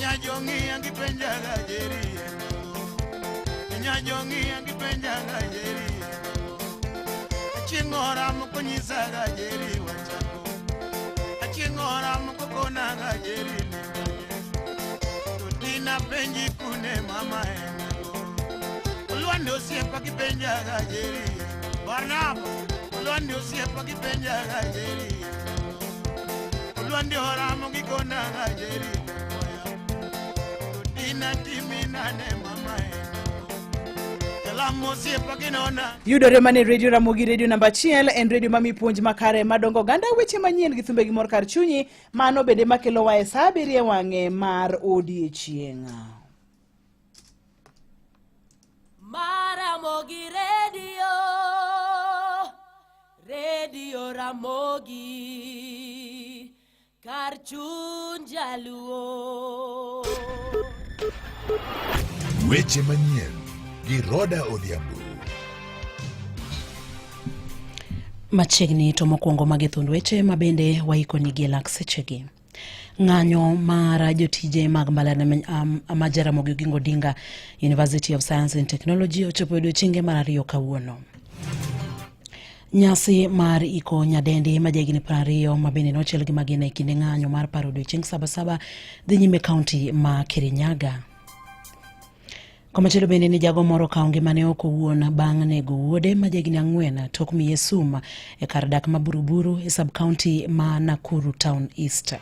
Nyajongi angipenjaga jeri Nyajongi angipenjaga jeri Achieng' oramo konyisaga jeri wachako Achieng' oramo kokonaga jeri To tina penji kune mama en Olwande osiepa gipenjaga jeri Barnaba Olwande osiepa gipenjaga jeri Olwande oramo gikonaga jeri To tina timina ne mama en Jalamo osiepa ginona Yudore mana e Radio Ramogi, redio namba achiel en redio mami puonj makare madongo oganda, weche manyien gi thumbe gi mor kar chunyi. Mano bende makelowa e sa abiriyo e wang'e mar odiechieng'. Maramogi Radio, Radio Ramogi, kar chuny jaluo. Weche manyien gi Roda Odhiambo. Machiegni to mokwongo magi thund weche ma bende waikonigi e lak sechegi. Ng'anyo mar jotije mag mbalariany ma Jaramogi Oginga Odinga University of Science and Technology ochopo e odiechienge mar ariyo kawuono. Nyasi mar iko nyadendi ma jahigni 20 ma bende nochiel gi magina e kinde ng'anyo mar paro odiechieng Sabasaba dhi nyime kaunti ma Kirinyaga. Komachielo bende ni jago moro okawo ngimane oko owuon bang' nego wuode ma jahigni 4 tok miye sum e kar dak ma Buruburu e sub county ma Nakuru Town East.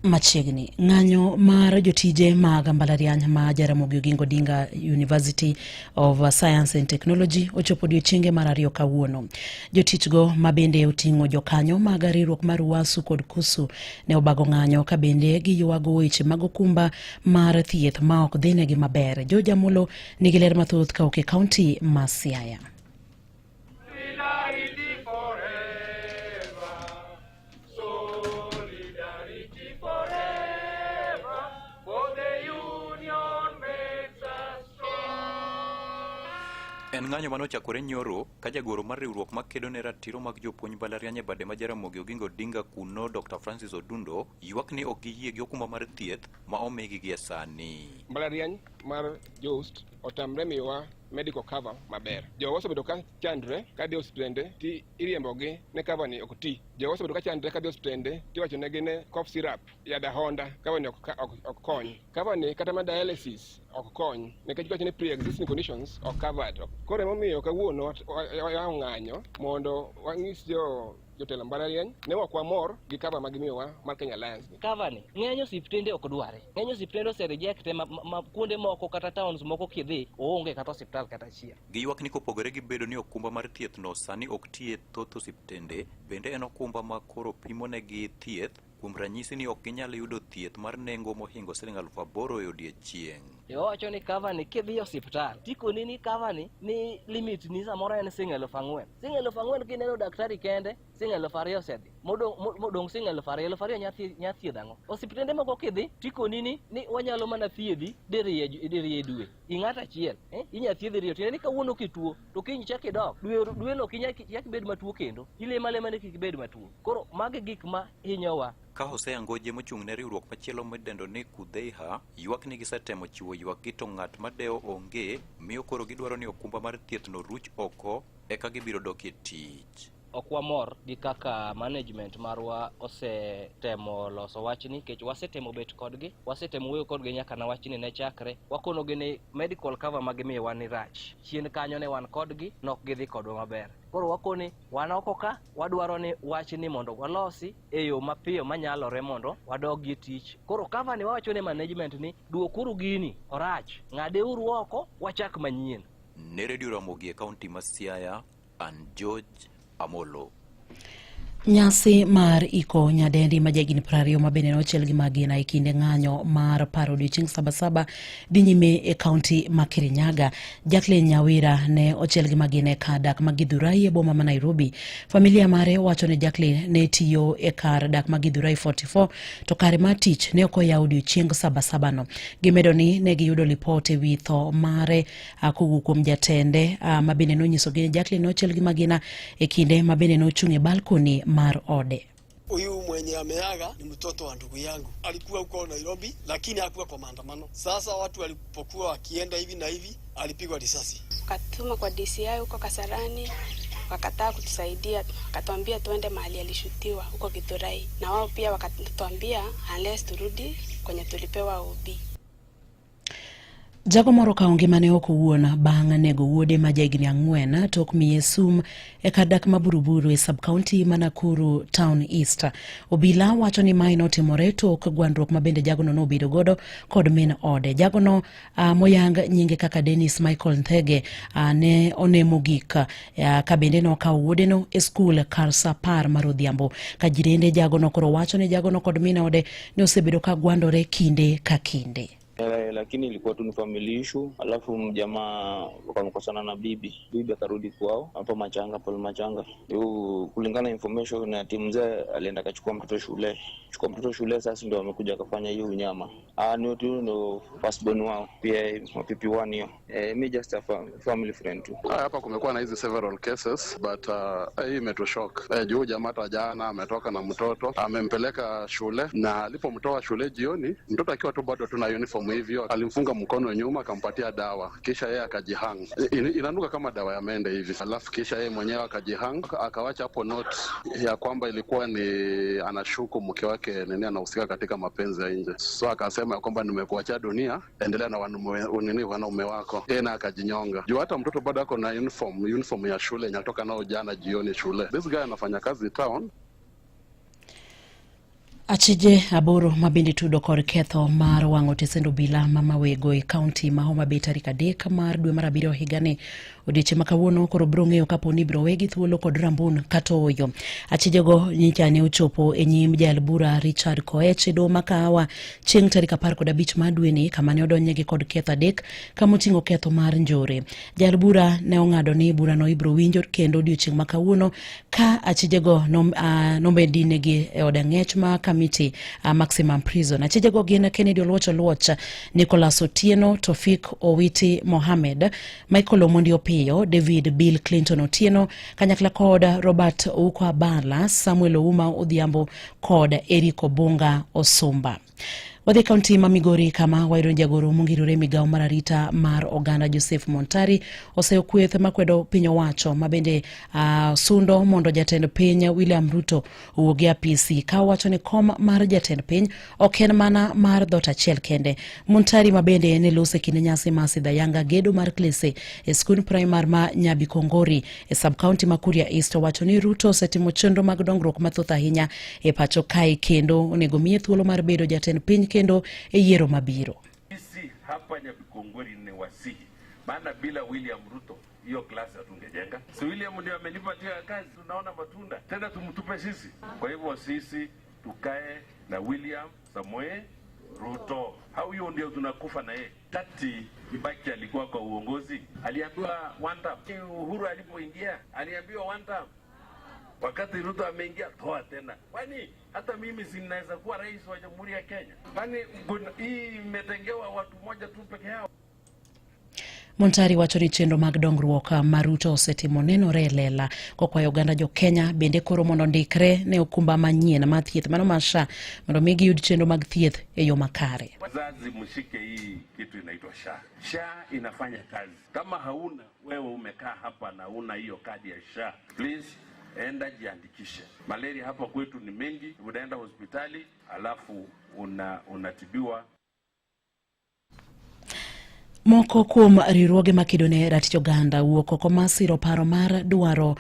Machiegni, ng'anyo mar jotije mag mbalariany ma Jaramogi Oginga Odinga University of Science and Technology ochopo odiechienge mar ariyo kawuono. Jotichgo ma bende oting'o jokanyo mag riwruok mar UASU kod KUSU ne obago ng'anyo ka bende giywago weche mag okumba mar thieth ma ok dhinegi maber. George Amolo nigi ler mathoth ka ok e kaunti ma Siaya. En ng'anyo mane ochakore nyoro ka jagoro mar riwruok makedo ne ratiro mag jopuonj mbalariany e bade ma Jaramogi Oginga Odinga kuno Dr. Francis Odundo ywak ni ok giyie gi okumba mar thieth ma omigi gie sani. Mbalariany mar JOOUST otamre miyowa medical cover maber. Jowa osebedo ka chandre ka dhi osiptende ti iriembogi ne cover ni ok ti. Jowa osebedo ka chandre ka dhi osiptende tiwacho negi ne cough syrup, yadh ahonda, cover ni ok, ok, ok kony. Cover ni kata ma dialysis ok kony nikech giwacho ni pre-existing conditions ok covered. Koro emomiyo kawuono wayawo ng'anyo mondo wanyis jo jotelo mbalariany ne ok wamor gi cover ma gimiyowa mar Kenya Alliance ni. Cover ni ng'eny osiptende ok dware. Ng'eny osiptende ose reject ma, ma kuonde moko kata towns moko kidhi oonge kata osiptal kata achiel. Giywak ni kopogore gi bedo ni okumba mar thiethno sani ok ti e thoth osiptende, bende en okumba ma koro pimonegi thieth, kuom ranyisi ni ok ginyal yudo thieth mar nengo mohingo siling 8,000 e odiechieng'. Owacho ni cover ni kidhi e osiptal tikoni ni cover ni ni limit ni samoro en siling 4,000. Siling 4,000 kineno daktari kende siling 2,000 osedhi. Modong' siling 2,000, 2,000 nya thiedho ang'o? Osiptende moko kidhi tikoni ni ni wanyalo mana thiedhi diriyo diriyo e dwe. I ng'ato achiel, inya thiedhi diriyo. Tiende ni kawuono kituo to kiny ichak idok. Dwe dweno ok inya chak ibed matuo kendo. Ilemo alema ni kik ibed matuo. Koro magi gik ma hinyowa. Ka Hosea Ngoje mochung' ne riwruok machielo midendo ni Kudheiha ywak ni gisetemo chiwo ywakgi to ng'at madewo onge miyo koro gidwaro ni okumba mar thiethno ruch oko eka gibiro dok e tich. Ok wamor gi kaka management marwa osetemo loso wachni nikech wasetemo bet kodgi, wasetemo wuoyo kodgi nyaka na wachni ne chakre. Wakonogi ni medical cover ma gimiyowa ni rach. Chien kanyo ne wan kodgi, nok gidhi kodwa maber. Koro wakoni wan oko ka, wadwaro ni wachni mondo walosi e yo mapiyo manyalore mondo wadogie tich. Koro cover ni wawacho ne management ni duokuru gini, orach, ng'adeuru oko, wachak manyien. Ne Radio Ramogi e kaunti ma Siaya, an George Amolo. Nyasi mar iko nyadendi ma jahigni 20 ma bende nochiel gi magina e kinde ng'anyo mar paro odiechieng' Sabasaba dhi nyime e kaunti ma Kirinyaga. Jacqueline Nyawira ne ochiel gi magina e kar dak ma Githurai e boma ma Nairobi. Familia mare wacho ni Jacqueline ne tiyo e kar dak ma Githurai 44 to kare mar tich ne ok oyaw odiechieng' Sabasaba no. Gimedo ni ne giyudo lipot e wi tho mare kowuok kuom jatende ma bende nonyisogi ni Jacqueline nochiel gi magina e kinde ma bende nochung' e balkoni mar ode. Huyu mwenye ameaga ni mtoto wa ndugu yangu, alikuwa huko Nairobi, lakini hakuwa kwa maandamano. Sasa watu walipokuwa wakienda hivi na hivi, alipigwa risasi. Wakatuma kwa DCI huko Kasarani, wakataa kutusaidia, wakatuambia tuende mahali alishutiwa huko Githurai, na wao pia wakatuambia unless turudi kwenye tulipewa OB. Jago moro okawo ngimane oko owuon bang' nego wuode ma jahigni 4 tok miye sum e kar dak ma Buruburu e sub-county ma Nakuru Town East. Obila wacho ni mae notimore tok gwandruok ma bende jagono nobedo godo kod min ode. Jagono moyang nyinge kaka Dennis Michael Nthege ne one mogik ka bende nokawo wuodeno e skul kar sa 10 mar odhiambo. Ka jirende jagono koro wacho ni jagono kod min ode ne osebedo ka gwandore kinde ka kinde. Lakini ilikuwa tu ni family issue, alafu jamaa wakamkosana na bibi, bibi akarudi kwao hapo Machanga, pale Machanga. Yo, kulingana information na timu mzee alienda akachukua mtoto shule, chukua mtoto shule, sasa ndio amekuja akafanya hiyo unyama. Ni tu ndio first born wao pia PP1 hiyo. Mi just a family friend tu. Hapa kumekuwa na hizi several cases but hii imetushock. Juu jamaa hata jana ametoka na mtoto amempeleka shule, na alipomtoa shule jioni mtoto akiwa tu bado tuna uniform hivyo alimfunga mkono nyuma akampatia dawa, kisha yeye akajihang. Inanuka kama dawa ya mende hivi, alafu kisha yeye mwenyewe akajihang, akawacha hapo note ya kwamba ilikuwa ni anashuku mke wake nini anahusika katika mapenzi ya nje, so akasema ya kwamba nimekuachia dunia, endelea na wanaume wako. Yeye na akajinyonga. Juu hata mtoto bado ako na uniform ya shule yenye alitoka nao jana jioni shule. This guy anafanya kazi town. Achije 8 mabende tudo kod ketho mar wang'o tesend obila ma Mawego e kaunti ma Homa Bay tarik 3 mar dwe mar 7 higani. Odiechieng' ma kawuono koro biro ng'eyo kapo ni ibiro wegi thuolo kod rambun kata ooyo. Achijego nyicha ne ochopo e nyim jayal bura Richard Koech e doho ma Kahawa chieng' tarik 15 mar dweni, kama ne odonjnegi kod ketho 3 kamoting'o ketho mar njore. Jayal bura ne ong'ado ni burano ibiro winjo kendo odiechieng' ma kawuono ka achijego nomedinegi e od ang'ech ma Kamiti Maximum Prison. Achijego gin Kennedy Oluoch Oluoch, Nicholas Otieno, Tofik Owiti Mohamed, Michael Omondi Opiyo, David Bill Clinton Otieno, kanyakla kod Robert Ouko Abala, Samuel Ouma Odhiambo kod Eric Obunga Osumba. Wadhi kaunti ma Migori kama wayudo jagoro mongirore migawo mar arita mar oganda Joseph Montari oseyo kweth makwedo piny owacho mabende sundo mondo jatend piny William Ruto owuog e apisi ka owacho ni kom mar jatend piny ok en mana mar dhoot achiel kende. Montari mabende ne loso e kinde nyasi mar Sidhayanga gedo mar klese e skund primar ma Nyabikongori e sub-county ma Kuria East owacho ni Ruto osetimo chenro mag dongruok mathoth ahinya e pacho kae kendo onego miye thuolo mar bedo jatend piny kendo e yiero mabiro. Sisi hapa Nyabikongori ni wasihi, maana bila William Ruto hiyo klasi hatungejenga. Si William ndio amenipatia kazi, tunaona matunda tena tumtupe sisi. Kwa hivyo sisi tukae na William Samoei Ruto, au hiyo ndio tunakufa na yeye. Tati Kibaki alikuwa kwa uongozi, aliambiwa one term. Uhuru alipoingia aliambiwa one term. Wakati Ruto ameingia toa tena. Kwani hata mimi si ninaweza kuwa rais wa Jamhuri ya Kenya? Kwani hii imetengewa watu moja tu peke yao? Montari wacho ni chenro mag dongruok ma Ruto osetimo nenore e lela kokwayo oganda jo Kenya bende koro mondo ondikre ne okumba manyien mar thieth mano mar SHA mondo mi giyud chenro mag thieth e yo makare. Wazazi mshike hii kitu inaitwa SHA. SHA inafanya kazi. Kama hauna wewe umekaa hapa na una hiyo kadi ya SHA, please enda jiandikishe. Malaria hapa kwetu ni mengi, unaenda hospitali alafu unatibiwa. Moko kuom riwruoge makedo ne ratich oganda wuok oko mar siro paro mar dwaro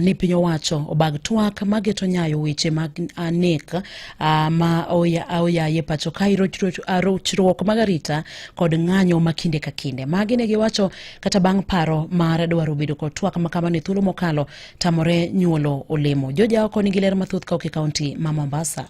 ni piny owacho obag twak mageto nyayo weche mag nek ma oyaye pacho kae, rochruok mag arita kod ng'anyo ma kinde ka kinde. Magi ne giwacho kata bang' paro mar dwaro bedo kod twak ma kamano e thuolo mokalo tamore nyuolo olemo. Joja oko nigi ler mathoth ka ok e kaunti ma Mombasa.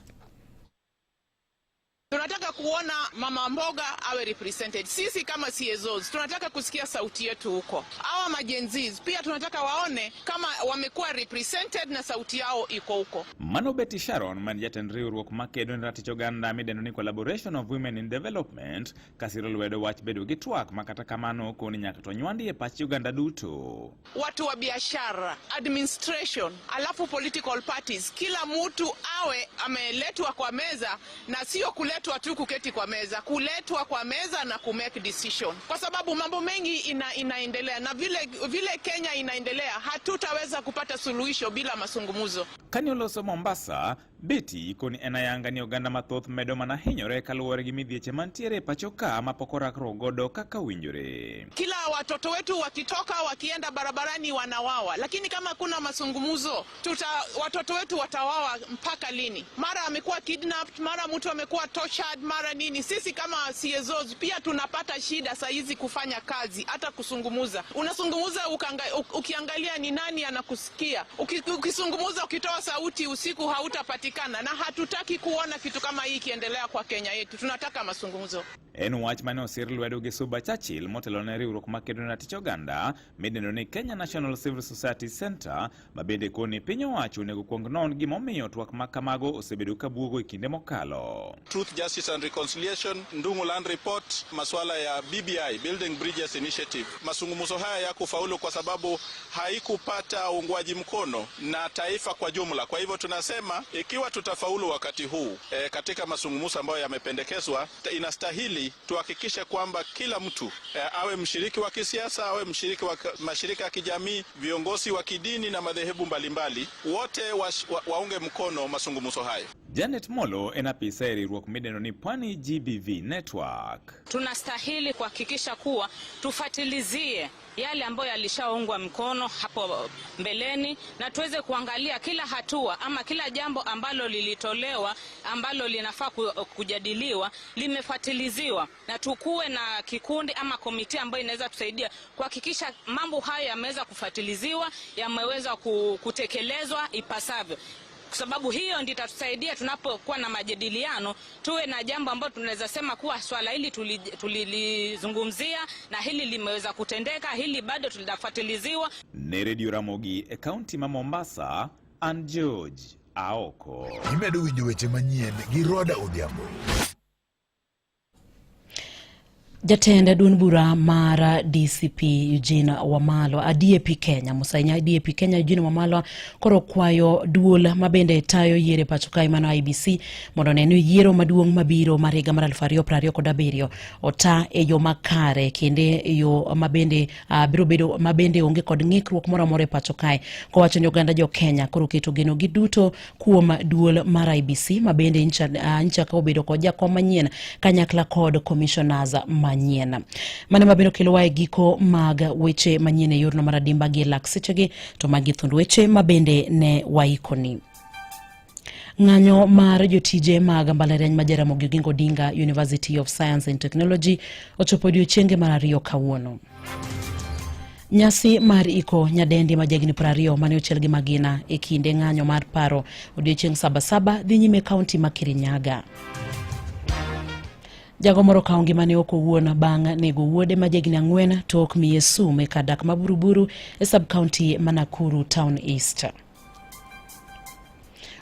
Tunataka kuona mama mboga awe represented. Sisi kama CSOs tunataka kusikia sauti yetu huko. Hawa majenzis pia tunataka waone kama wamekuwa represented na sauti yao iko huko. Mano Betty Sharon man jatend riwruok makedo ne ratich oganda midendo ni Collaboration of Women in Development kasiro lwedo wach bedo gi twak ma kata kamano koni nyaka to nywandi e pach oganda duto. Watu wa biashara, administration, alafu political parties, kila mtu awe ameletwa kwa meza, na sio kuletwa tu kuketi kwa meza, kuletwa kwa meza na kumake decision, kwa sababu mambo mengi inaendelea na vile vile Kenya inaendelea, hatutaweza kupata suluhisho bila mazungumzo. Kane oloso Mombasa, Betty koni en ayanga ni oganda mathoth medo mana hinyore kaluwore gi midhieche mantiere e pacho ka ma pok orakruok godo kaka owinjore. Kila watoto wetu wakitoka wakienda barabarani wanawawa, lakini kama kuna mazungumzo watoto wetu watawawa mpaka lini? Mara amekuwa kidnapped, mara mtu amekuwa tortured, mara nini. Sisi kama CSOs pia tunapata shida saa hizi kufanya kazi, hata kusungumuza. Unasungumuza ukiangalia ni nani anakusikia. Ukisungumuza ukitoa sauti usiku hautapatikana, na hatutaki kuona kitu kama hii ikiendelea kwa Kenya yetu. Tunataka mazungumzo. En wach mane osir lwedo gi Suba Churchill motelo ne riwruok makedo ne ratich oganda midendo ni Kenya National Civil Society Center ma bende koni piny owacho onego kuong non gimomiyo twak ma kamago osebedo ka buogo e kinde mokalo. Truth, Justice and Reconciliation, Ndung'u Land Report, masuala ya BBI, Building Bridges Initiative. Mazungumzo haya yakufaulu kwa sababu haikupata uungwaji mkono na taifa kwa jumla. Kwa hivyo tunasema ikiwa tutafaulu wakati huu katika mazungumzo ambayo yamependekezwa, inastahili tuhakikishe kwamba kila mtu awe mshiriki wa kisiasa, awe mshiriki wa mashirika ya kijamii, viongozi wa kidini na madhehebu mbalimbali, wote waunge mkono mazungumzo hayo. Janet Molo en apisa e riwruok midendo ni Pwani GBV Network. Tunastahili kuhakikisha kuwa tufatilizie yale ambayo yalishaungwa mkono hapo mbeleni, na tuweze kuangalia kila hatua ama kila jambo ambalo lilitolewa ambalo linafaa kujadiliwa limefatiliziwa, na tukuwe na kikundi ama komiti ambayo inaweza tusaidia kuhakikisha mambo hayo yameweza kufatiliziwa, yameweza kutekelezwa ipasavyo. Kwa sababu hiyo ndio itatusaidia tunapokuwa na majadiliano, tuwe na jambo ambalo tunaweza sema kuwa swala hili tulilizungumzia na hili limeweza kutendeka, hili bado tunafuatiliziwa. Ne Radio Ramogi e kaunti ma Mombasa, an George Aoko. Imedo winjo weche manyien gi Roda Odhiambo. Jatend duond bura mar DCP Eugene Wamalwa, DAP Kenya, Musainya DAP Kenya Eugene Wamalwa koro kwayo duol mabende tayo yiero e pacho kae mano IEBC mondo one ni yiero maduong' mabiro mar higa mar 2027 ota e yo makare kendo e yo mabende biro bedo mabende onge kod ng'ikruok moro amora e pacho kae, kowacho ni oganda jo Kenya koro keto geno gi duto kuom duol mar IEBC mabende ncha ka obedo kod jakom manyien kanyakla kod commissioners manyien. Mano mabiro kelowa e giko mag weche manyien e yorno mar adimba gi lak sechegi, to magi thund weche mabende ne waikoni. Ng'anyo mar jotije mag mbalariany ma Jaramogi Oginga Odinga University of Science and Technology ochopo odiochienge mar ariyo kawuono. Nyasi mar iko nyadendi ma jahigni 20 mane ochiel gi magina e kinde ng'anyo mar paro odiochieng' Sabasaba dhi nyime kaunti ma Kirinyaga. Jago moro okawo ngimane oko owuon bang' nego wuode ma jahigni 4 tok miye sum e kar dak ma Buruburu e sub county ma Nakuru Town East.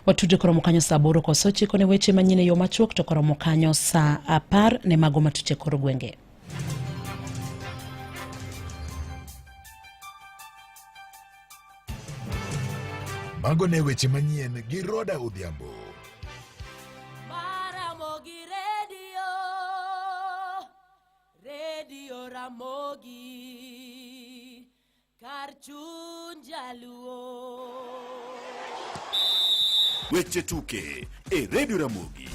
Watudre koromo kanyo saa 8:09 ne weche manyien e yo machuok, to koromo kanyo saa 10 ne mago matuche kor gwenge. Mago ne weche manyien gi Roda Odhiambo. Ramogi Radio, Radio Ramogi, kar chuny jaluo. Weche tuke e Radio Ramogi.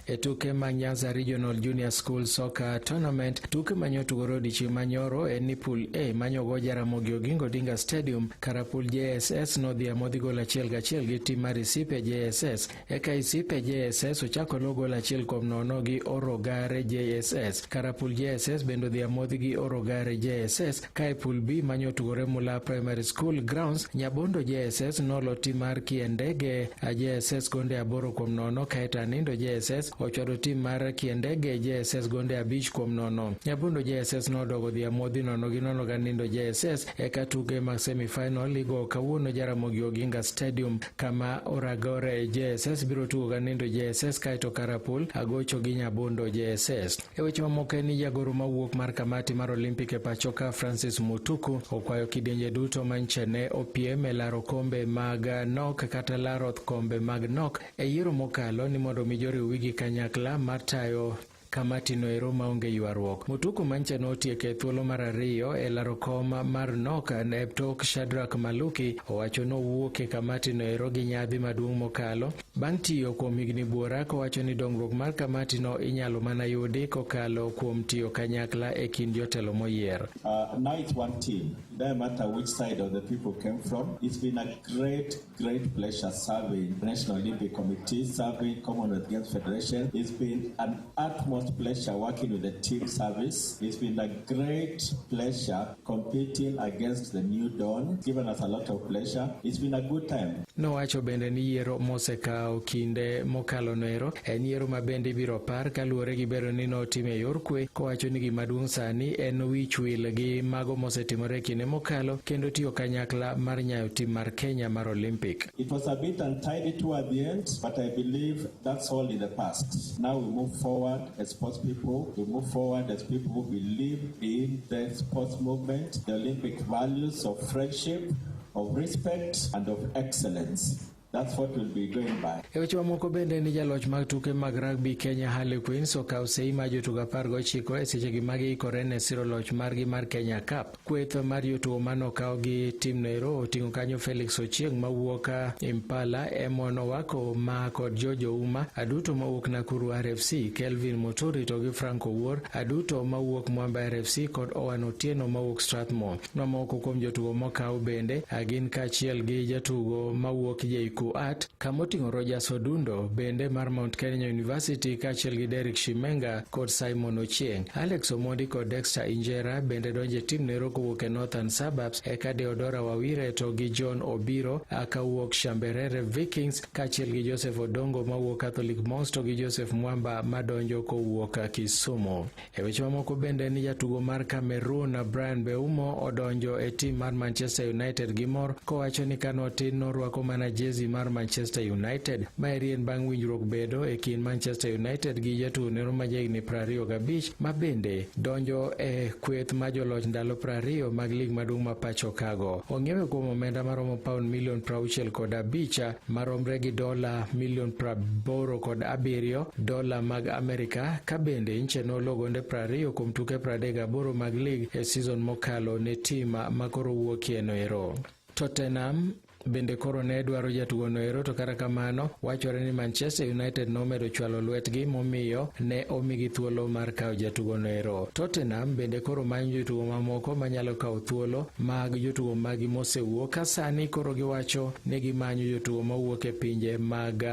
E tuke mag Nyanza Regional Junior School Soccer Tournament, tuke manyotugore odiechieng' manyoro en ni pool A manyogo Jaramogi Oginga Odinga Stadium, Karapul JSS nodhi amodhi gol 1-1 gi tim mar Isipia JSS. Eka Isipia JSS ochako lo gol 1-0 gi Orogare JSS. Karapul JSS bende odhi amodhi gi Orogare JSS. Ka e pool B manyotugore Mula Primary School Grounds, Nyabondo JSS nolo tim mar Kiendege JSS gonde 8-0, kaeto Anindo JSS ochwado tim mar Kiendege JSS gonde 5-0. Nyabondo JSS nodogo dhi amodhi 0-0 ga Nindo JSS eka tuke mag semi-final igo kawuono Jaramogi Oginga Stadium kama Oragore JSS biro tugo ga Nindo JSS kaeto Karapul agocho gi Nyabondo JSS. E weche mamoko en ni jagoro mawuok mar kamati mar Olympic e pacho ka Francis Mutuku okwayo kidienje duto manche ne opiem e laro kombe mag NOC kata laro kombe mag NOC e yiero mokalo ni mondo mi joriw wigi kanyakla mar tayo kamati no ero maonge ywaruok. Mutuku manche notieko e thuolo mar ariyo e laro kom mar NOC e tok Shadrack Maluki owacho nowuok e kamati no ero gi nyadhi maduong' mokalo bang' tiyo kuom higni buora kowacho ni dongruok mar kamati no inyalo mana yudi kokalo kuom tiyo kanyakla e kind jotelo moyier. Now it's one team. It doesn't matter which side of the people came from. It's been a great, great pleasure serving National Olympic Committee, serving Commonwealth Games Federation. It's been an utmost pleasure working with the team service. It's been a great pleasure competing against the new dawn. It's given us a lot of pleasure. It's been a good time. Nowacho bende ni yiero mosekawo kinde mokalo noero en yiero ma bende ibiro par kaluwore gi bedo ni notime e yor kwe, kowacho ni gima duong' sani en wich wil gi mago mosetimore e kinde mokalo kendo tiyo kanyakla mar nyayo tim mar Kenya mar Olympic. It was a bit untidy toward the end, but I believe that's all in the past. Now we move forward as sports people, we move forward as people who believe in the sports movement, the Olympic values of friendship, of respect and of excellence. That's what we'll be going by. E weche mamoko bende ni jaloch mag tuke mag rugby Kenya Harlequins okawo sei mar jotugo 19 e sechegi ma giikore ne siro loch margi mar Kenya Cup. Kweth mar jotugo mane okaw gi tim noero oting'o kanyo Felix Ochieng' mawuok Impala, Emon Owako ma kod George Ouma, aduto mawuok Nakuru RFC, Kelvin Moturi to gi Frank Owuor, aduto mawuok Mwamba RFC kod Owen Otieno mawuok Strathmore. Mamoko kuom jotugo mokaw bende gin kaachiel gi jatugo mawuok JKUAT kamoting'o Rogers Odundo bende mar Mount Kenya University kaachiel gi Derrick Shimenga kod Simon Ochieng. Alex Omondi kod Dexter Injera bende donjo e tim nero kowuok e Northern Suburbs, eka Deodora Wawire to gi John Obiro kawuok Shamberere Vikings kaachiel gi Joseph Odongo mawuok Catholic Monks to gi Joseph Mwamba madonjo kowuok Kisumu. E weche mamoko bende ni jatugo mar Cameroon Brian Mbeumo odonjo e tim mar Manchester United gi mor kowacho ni kane otin norwako mana jezi mar Manchester United. Maeri en bang' winjruok bedo e kind Manchester United gi jatugo nero ma jahigni 25 ma bende donjo e kweth ma joloch ndalo 20 mag lig maduong' ma pacho kago. Ong'iewe kuom omenda maromo paund milion 65 maromre gi dola milion 87 dola mag Amerika, ka bende nche nolo gonde 20 kuom tuke 38 mag lig e season mokalo ne tim ma koro wuokie noero. Tottenham bende koro ne dwaro jatugo noero, to kata kamano wachore ni Manchester United nomedo chwalo lwetgi momiyo ne omigi thuolo mar kawo jatugo noero. Tottenham bende koro manyo jotugo mamoko manyalo kawo thuolo mag jotugo magi mosewuok, ka sani koro giwacho ni gimanyo jotugo mawuok e pinje mag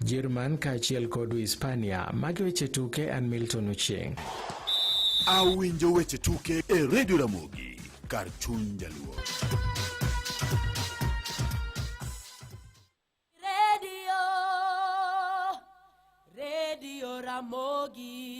Jerman kaachiel kod Uhispania. Magi weche tuke, an Milton Ochieng'. Awinjo weche tuke e Radio Ramogi kar chuny jaluo. Radio, Radio Ramogi,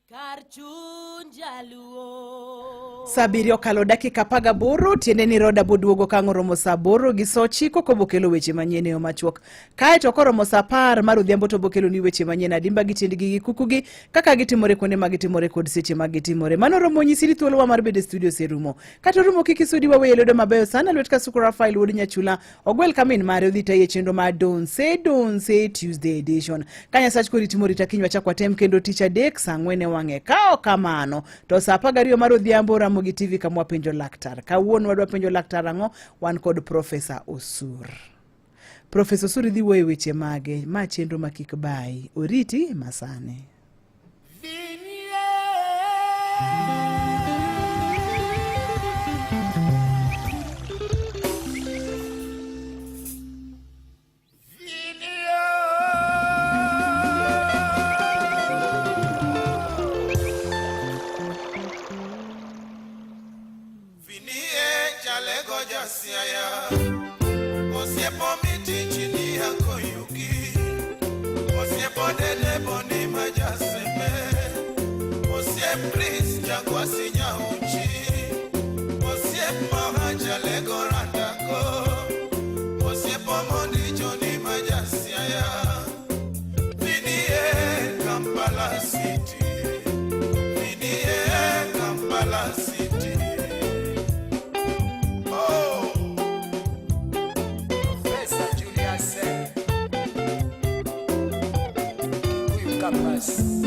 kar chuny jaluo. Saa abiriyo okalo dakika 18, tiende ni Roda boduogo ka ang' oromo saa 8 gi saa 9 kobokelo weche manyien e yo machuok. Kae to koromo saa 10 mar odhiambo to bokelo ni weche manyien adimba gi tiendgi gi kukugi kaka gitimore kuonde ma gitimore kod seche ma gitimore. Mano romo nyisi ni thuolowa mar bedo e studio oserumo. Kata orumo kik isudi waweye lwedo mabeyo sana lwet Kasuku Rafael wuod Nyachula ogwel kamin mare odhi tayi e chenro mar Donse Donse Tuesday edition. Ka Nyasach kori timo rita kiny wachak watem kendo tich adek saa 4 e wang'e. Ka ok kamano to saa 12 mar odhiambo Ramogi TV kama wapenjo laktar. Kawuono wadwa penjo laktar ang'o? Wan kod Profesa Osur. Profesa Osur idhi wuoyo e weche mage? Ma chenro ma kik bayi. Oriti masani. Kapas.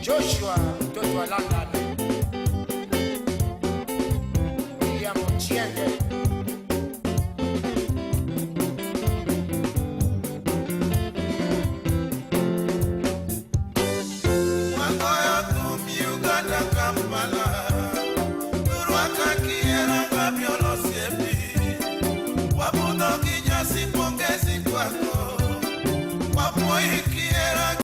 Joshua mtoto wa London.